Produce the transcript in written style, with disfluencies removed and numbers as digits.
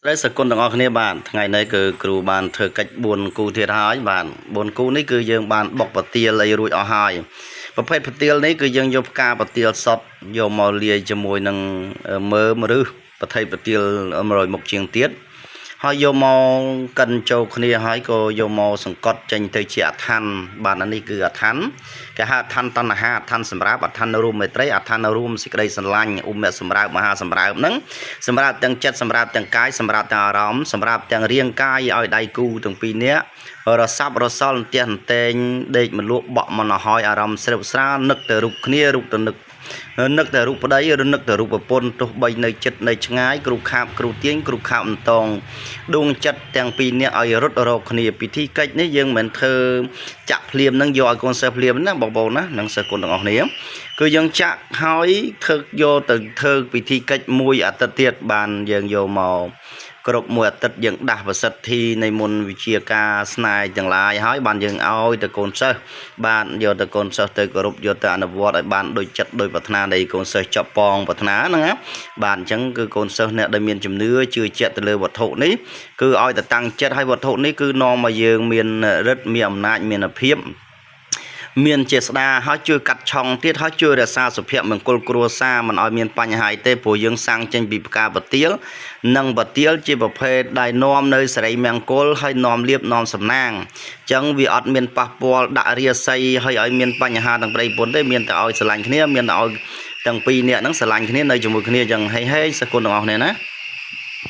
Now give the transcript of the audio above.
ស្រីសគុណទាំងអស់គ្នាបាទថ្ងៃនេះគឺគ្រូបានធ្វើកិច្ច4គូទៀតហើយបាទ4គូនេះគឺយើងបានបុកប្រទាលអីរួចអស់ហើយប្រភេទប្រទាលនេះគឺយើងយកផ្កាប្រទាលសុតយកមកលាយជាមួយនឹងមើមឬប្រថៃប្រទាល100មុខជាងទៀតហើយយកមកកិនចូលគ្នាហើយក៏យកមកសង្កត់ចេញទៅជាអឋានបាទអានេះគឺអឋានគេហៅអឋានតណ្ហាអឋានសម្រាប់អឋានរួមមេត្រីអឋានរួមសេចក្តីស្រឡាញ់ឧមៈសម្រាប់មហាសម្រាប់ហ្នឹងសម្រាប់ទាំងចិត្តសម្រាប់ទាំងកាយសម្រាប់ទាំងអារម្មណ៍សម្រាប់ទាំងរាងកាយឲ្យដៃគូទាំងពីរនាក់រសាប់រសល់អន្ទះអន្ទែងដេកមលក់បក់មិនឲ្យអារម្មណ៍ស្រិបស្រាលនឹកទៅរូបគ្នារូបទៅនឹកនឹកតែរូបប្តីឬនឹកតែរូបប្រពន្ធទោះបីនៅចិត្តនៅឆ្ងាយគ្រូខាបគ្រូទាញគ្រូខាបអន្តងដួងចិត្តទាំងពីរនាក់ឲ្យរត់រកគ្នាពិធីកិច្ចនេះយើងមិនធ្វើចាក់ភ្លាមនឹងយកឲ្យកូនសិស្សភ្លាមណាបងប្អូនណានិងសិស្សគុណទាំងអស់គ្នាគឺយើងចាក់ហើយធ្វើយកទៅធ្វើពិធីកិច្ចមួយអាទិត្យទៀតបានយើងយកមកគ្រប់មួយអាទិត្យយើងដាស់ប្រសិទ្ធិនៃមុនវិជាការស្នេហ៍ទាំងឡាយហើយបានយើងឲ្យទៅកូនសិស្សបាទយកទៅកូនសិស្សទៅគោរពយកទៅអនុវត្តឲ្យបានដូចចិត្តដូចប្រាថ្នានៃកូនសិស្សចាប់ប៉ងប្រាថ្នាហ្នឹងណាបាទអញ្ចឹងគឺកូនសិស្សអ្នកដែលមានជំនឿជឿជាក់ទៅលើវត្ថុនេះគឺឲ្យតែតាំងចិត្តឲ្យវត្ថុនេះគឺនាំឲ្យយើងមានឫទ្ធិមានអំណាចមានភាពមានជាស្ដាហើយជួយកាត់ឆុងទៀតហើយជួយរក្សាសុភមង្គលគ្រួសារមិនឲ្យមានបញ្ហាអីទេព្រោះយើងសាំងចេញពីផ្កាប្រទាលនិងប្រទាលជាប្រភេទដែលនាំនៅសិរីមង្គលហើយនាំលៀបនាំសំណាងអញ្ចឹងវាអត់មានប៉ះពាល់ដាក់រាសីហើយឲ្យមានបញ្ហាទាំងប្តីប្រពន្ធទេមានតែឲ្យស្រឡាញ់គ្នាមានតែឲ្យទាំងពីរនាក់ហ្នឹងស្រឡាញ់គ្នានៅជាមួយគ្នាអញ្ចឹងហេហេសគុណទាំងអស់គ្នាណា។